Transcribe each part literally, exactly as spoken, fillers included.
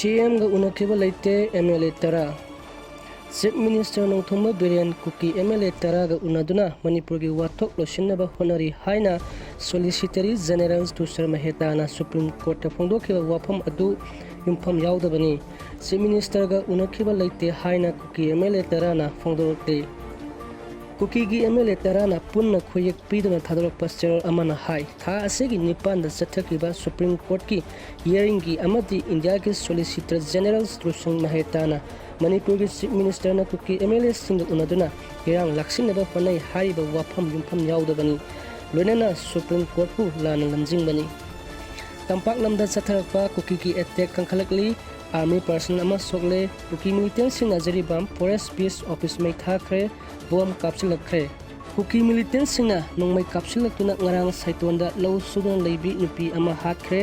ꯁꯤ ꯑꯦꯝꯒ ꯎꯅꯈꯤꯕ ꯂꯩꯇꯦ M L ꯑꯦ ꯇꯔꯥ꯫ ꯆꯤꯐ ꯃꯤꯅꯤꯁꯇꯔ ꯅꯣꯡꯊꯣꯝꯕꯝ ꯕꯤꯔꯦꯟ ꯀꯨꯀꯤ ꯑꯦꯝ ꯑꯦꯜ ꯑꯦ ꯇꯔꯥꯒ ꯎꯅꯗꯨꯅ ꯃꯅꯤꯄꯨꯔꯒꯤ ꯋꯥꯊꯣꯛ ꯂꯣꯏꯁꯤꯟꯅꯕ ꯍꯣꯠꯅꯔꯤ ꯍꯥꯏꯅ ꯁꯣꯂꯤꯁꯤꯇꯔꯤ ꯖꯦꯅꯦꯔꯦꯜ ꯇꯨꯁꯥꯔ ꯃꯦꯍꯇꯥꯅ ꯁꯨꯄ꯭ꯔꯤꯝ ꯀꯣꯔꯠꯇ ꯐꯣꯡꯗꯣꯛꯈꯤꯕ ꯋꯥꯐꯝ ꯑꯗꯨ ꯌꯨꯝꯐꯝ ꯌꯥꯎꯗꯕꯅꯤ꯫ ꯆꯤꯐ ꯃꯤꯅꯤꯁꯇꯔꯒ ꯎꯅꯈꯤꯕ ꯂꯩꯇꯦ ꯍꯥꯏꯅ ꯀꯨꯀꯤ ꯑꯦꯝ ꯑꯦꯜ ꯑꯦ ꯇꯔꯥꯅ ꯐꯣꯡꯗꯣꯔꯛꯂꯤ꯫ ꯀꯨꯀꯤꯒꯤ ꯑꯦꯝ ꯑꯦꯜ ꯑꯦ ꯇꯔꯥꯅ ꯄꯨꯟꯅ ꯈꯨꯌꯦꯛ ꯄꯤꯗꯨꯅ ꯊꯥꯗꯣꯔꯛꯄ ꯆꯦꯔꯣꯜ ꯑꯃꯅ ꯍꯥꯏ, ꯊꯥ ꯑꯁꯤꯒꯤ ꯅꯤꯄꯥꯟꯗ ꯆꯠꯊꯈꯤꯕ ꯁꯨꯄ꯭ꯔꯤꯝ ꯀꯣꯔꯠꯀꯤ ꯍꯤꯌꯔꯤꯡꯒꯤ ꯑꯃꯗꯤ ꯏꯟꯗꯤꯌꯥꯒꯤ ꯁꯣꯂꯤꯁꯤꯇꯔ ꯖꯦꯅꯦꯔꯦꯜ ꯇꯨꯁꯥꯔ ꯃꯦꯍꯇꯥꯅ ꯃꯅꯤꯄꯨꯔꯒꯤ ꯆꯤꯐ ꯃꯤꯅꯤꯁꯇꯔꯅ ꯀꯨꯀꯤ ꯑꯦꯝ ꯑꯦꯜ ꯑꯦꯁꯤꯡꯒ ꯎꯅꯗꯨꯅ ꯏꯔꯥꯡ ꯂꯥꯛꯁꯤꯟꯅꯕ ꯍꯣꯠꯅꯩ ꯍꯥꯏꯔꯤꯕ ꯋꯥꯐꯝ ꯌꯨꯝꯐꯝ ꯌꯥꯎꯗꯕꯅꯤ, ꯂꯣꯏꯅꯅ ꯁꯨꯄ꯭ꯔꯤꯝ ꯀꯣꯔꯠꯄꯨ ꯂꯥꯟꯅ ꯂꯝꯖꯤꯡꯕꯅꯤ꯫ ꯇꯝꯄꯥꯛ ꯂꯝꯗ ꯆꯠꯊꯔꯛꯄ ꯀꯨꯀꯤꯒꯤ ꯑꯦꯇꯦꯛ ꯀꯟꯈꯠꯂꯛꯂꯤ꯫ ꯑꯥꯔꯃꯤ ꯄꯔꯁꯅꯦꯜ ꯑꯃ ꯁꯣꯛꯂꯦ꯫ ꯀꯨꯀꯤ ꯃꯤꯂꯤꯇꯦꯟꯁꯤꯡꯅ ꯖꯤꯔꯤꯕꯥꯝ ꯐꯣꯔꯦꯁ ꯕꯤꯁ ꯑꯣꯐꯤꯁ ꯃꯩ ꯊꯥꯈ꯭ꯔꯦ, ꯕꯣꯝ ꯀꯥꯞꯁꯤꯜꯂꯛꯈ꯭ꯔꯦ꯫ ꯀꯨꯀꯤ ꯃꯤꯂꯤꯇꯦꯟꯁꯤꯡꯅ ꯅꯣꯡꯃꯩ ꯀꯥꯞꯁꯤꯜꯂꯛꯇꯨꯅ ꯉꯔꯥꯡ ꯁꯥꯏꯇꯣꯟꯗ ꯂꯧ ꯁꯨꯗꯨꯅ ꯂꯩꯕꯤ ꯅꯨꯄꯤ ꯑꯃ ꯍꯥꯠꯈ꯭ꯔꯦ꯫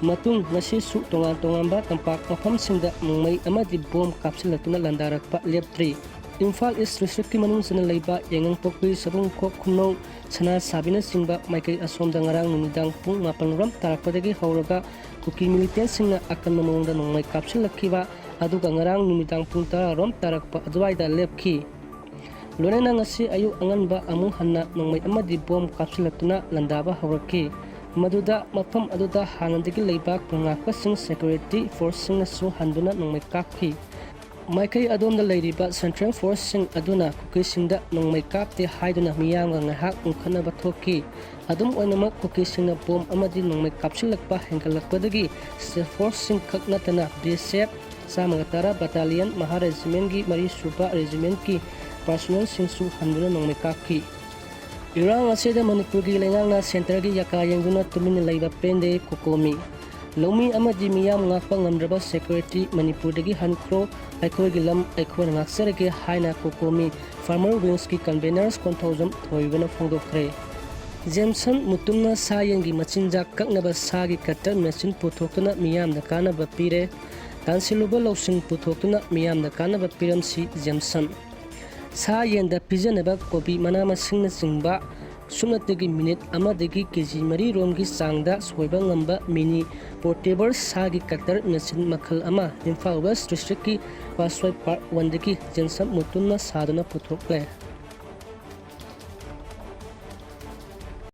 ꯃꯇꯨꯡ ꯉꯁꯤꯁꯨ ꯇꯣꯉꯥꯟ ꯇꯣꯉꯥꯟꯕ ꯇꯝꯄꯥꯛ ꯃꯐꯝꯁꯤꯡꯗ ꯅꯣꯡꯃꯩ ꯑꯃꯗꯤ ꯕꯣꯝ ꯀꯥꯞꯁꯤꯜꯂꯛꯇꯨꯅ ꯂꯥꯟꯗꯥꯔꯛꯄ ꯂꯦꯞꯇ꯭ꯔꯤ꯫ ꯏꯝꯐꯥꯜ ꯏꯁ ꯗꯤꯁꯇ꯭ꯔꯤꯛꯀꯤ ꯃꯅꯨꯡ ꯆꯟꯅ ꯂꯩꯕ ꯌꯥꯏꯉꯪꯄꯣꯛꯄꯤ, ꯁꯕꯨꯡꯈꯣꯛ, ꯈꯨꯅꯧ, ꯁꯅꯥꯁꯥꯕꯤꯅꯆꯤꯡꯕ ꯃꯥꯏꯀꯩ ꯑꯁꯣꯝꯗ ꯉꯔꯥꯡ ꯅꯨꯃꯤꯗꯥꯡ ꯄꯨꯡ ꯃꯥꯄꯟ ꯔꯣꯝ ꯇꯥꯔꯛꯄꯗꯒꯤ ꯍꯧꯔꯒ ꯀꯨꯀꯤ ꯃꯤꯂꯤꯇꯦꯟꯁꯤꯡꯅ ꯑꯀꯟꯕ ꯃꯑꯣꯡꯗ ꯅꯣꯡꯃꯩ ꯀꯥꯞꯁꯤꯜꯂꯛꯈꯤꯕ, ꯑꯗꯨꯒ ꯉꯔꯥꯡ ꯅꯨꯃꯤꯗꯥꯡ ꯄꯨꯡ ꯇꯔꯥ ꯔꯣꯝ ꯇꯥꯔꯛꯄ ꯑꯗꯨꯋꯥꯏꯗ ꯂꯦꯞꯈꯤ꯫ ꯂꯣꯏꯅꯅ ꯉꯁꯤ ꯑꯌꯨꯛ ꯑꯉꯟꯕ ꯑꯃꯨꯛ ꯍꯟꯅ ꯅꯣꯡꯃꯩ ꯑꯃꯗꯤ ꯕꯣꯝ ꯀꯥꯞꯁꯤꯜꯂꯛꯇꯨꯅ ꯂꯥꯟꯗꯥꯕ ꯍꯧꯔꯛꯈꯤ꯫ ꯃꯗꯨꯗ ꯃꯐꯝ ꯑꯗꯨꯗ ꯍꯥꯟꯅꯗꯒꯤ ꯂꯩꯕ ꯈꯨꯜꯉꯥꯛꯄꯁꯤꯡ, ꯁꯦꯀ꯭ꯌꯨꯔꯤꯇꯤ ꯐꯣꯔꯁꯁꯤꯡꯅꯁꯨ ꯍꯟꯗꯨꯅ ꯅꯣꯡꯃꯩ ꯀꯥꯞꯈꯤ꯫ ꯃꯥꯏꯀꯩ ꯑꯗꯣꯝꯗ ꯂꯩꯔꯤꯕ ꯁꯦꯟꯇ꯭ꯔꯦꯜ ꯐꯣꯔꯁꯁꯤꯡ ꯑꯗꯨꯅ ꯀꯨꯀꯤꯁꯤꯡꯗ ꯅꯣꯡꯃꯩ ꯀꯥꯞꯇꯦ ꯍꯥꯏꯗꯨꯅ ꯃꯤꯌꯥꯝꯒ ꯉꯥꯏꯍꯥꯛ ꯎꯪꯈꯠꯅꯕ ꯊꯣꯛꯈꯤ꯫ ꯑꯗꯨꯝ ꯑꯣꯏꯅꯃꯛ, ꯀꯨꯀꯤꯁꯤꯡꯅ ꯕꯣꯝ ꯑꯃꯗꯤ ꯅꯣꯡꯃꯩ ꯀꯥꯞꯁꯤꯜꯂꯛꯄ ꯍꯦꯟꯒꯠꯂꯛꯄꯗꯒꯤ ꯁꯦꯟꯇ꯭ꯔꯦꯜ ꯐꯣꯔꯁꯁꯤꯡ ꯈꯛ ꯅꯠꯇꯅ ꯕꯤ ꯑꯦꯁ ꯑꯦꯐ ꯆꯥꯝꯃꯒ ꯇꯔꯥ ꯕꯠꯇꯥꯂꯤꯌꯟ, ꯃꯍꯥ ꯔꯦꯖꯤꯃꯦꯟꯒꯤ ꯃꯔꯤꯁꯨꯕ ꯔꯦꯖꯤꯃꯦꯟꯒꯤ ꯄꯔꯁꯣꯅꯦꯜꯁꯤꯡꯁꯨ ꯍꯟꯗꯨꯅ ꯅꯣꯡꯃꯩ ꯀꯥꯞꯈꯤ꯫ ꯏꯔꯥꯡ ꯑꯁꯤꯗ ꯃꯅꯤꯄꯨꯔꯒꯤ ꯂꯩꯉꯥꯛꯅ ꯁꯦꯟꯇꯔꯒꯤ ꯌꯥꯀꯥ ꯌꯦꯡꯗꯨꯅ ꯇꯨꯃꯤꯟꯅ ꯂꯩꯕ ꯄꯦꯟꯗꯦ, ꯀꯣꯀꯣꯃꯤ꯫ ꯂꯧꯃꯤ ꯑꯃꯗꯤ ꯃꯤꯌꯥꯝ ꯉꯥꯛꯄ ꯉꯝꯗ꯭ꯔꯕ ꯁꯦꯀ꯭ꯌꯨꯔꯤꯇꯤ ꯃꯅꯤꯄꯨꯔꯗꯒꯤ ꯍꯟꯈ꯭ꯔꯣ, ꯑꯩꯈꯣꯏꯒꯤ ꯂꯝ ꯑꯩꯈꯣꯏꯅ ꯉꯥꯛꯆꯔꯒꯦ ꯍꯥꯏꯅ ꯀꯣꯀꯣꯃꯤ ꯐꯥꯔꯃꯔ ꯋꯤꯡꯁꯀꯤ ꯀꯟꯚꯦꯅꯔꯁ ꯀꯣꯟꯊꯧꯖꯝ ꯊꯣꯏꯕꯅ ꯐꯣꯡꯗꯣꯛꯈ꯭ꯔꯦ꯫ ꯖꯦꯝꯁꯟ ꯃꯨꯇꯨꯝꯅ ꯁꯥ ꯌꯦꯟꯒꯤ ꯃꯆꯤꯟꯖꯥꯛ ꯀꯛꯅꯕ ꯁꯥꯒꯤ ꯀꯠꯇꯔ ꯃꯦꯆꯤꯟ ꯄꯨꯊꯣꯛꯇꯨꯅ ꯃꯤꯌꯥꯝꯗ ꯀꯥꯟꯅꯕ ꯄꯤꯔꯦ꯫ ꯇꯥꯟꯁꯤꯜꯂꯨꯕ ꯂꯧꯁꯤꯡ ꯄꯨꯊꯣꯛꯇꯨꯅ ꯃꯤꯌꯥꯝꯗ ꯀꯥꯟꯅꯕ ꯄꯤꯔꯝꯁꯤ, ꯖꯦꯝꯁꯟ꯫ ꯁꯥ ꯌꯦꯟꯗ ꯄꯤꯖꯅꯕ ꯀꯣꯕꯤ, ꯃꯅꯥ ꯃꯁꯤꯡꯅꯆꯤꯡꯕ ꯁꯨꯞꯅꯇꯒꯤ ꯃꯤꯅꯤꯠ ꯑꯃꯗꯒꯤ ꯀꯦ ꯖꯤ ꯃꯔꯤ ꯔꯣꯝꯒꯤ ꯆꯥꯡꯗ ꯁꯣꯏꯕ ꯉꯝꯕ ꯃꯤꯅꯤ ꯄꯣꯔꯇꯦꯕꯜ ꯁꯥꯒꯤ ꯀꯇꯔ ꯃꯦꯆꯤꯟ ꯃꯈꯜ ꯑꯃ ꯏꯝꯐꯥꯜ ꯋꯦꯁ ꯗꯤꯁꯇ꯭ꯔꯤꯛꯀꯤ ꯄꯥꯁꯋꯥꯏ ꯄꯥꯔꯠ ꯋꯥꯟꯗꯒꯤ ꯖꯦꯟꯁꯟ ꯃꯨꯇꯨꯝꯅ ꯁꯥꯗꯨꯅ ꯄꯨꯊꯣꯛꯂꯦ꯫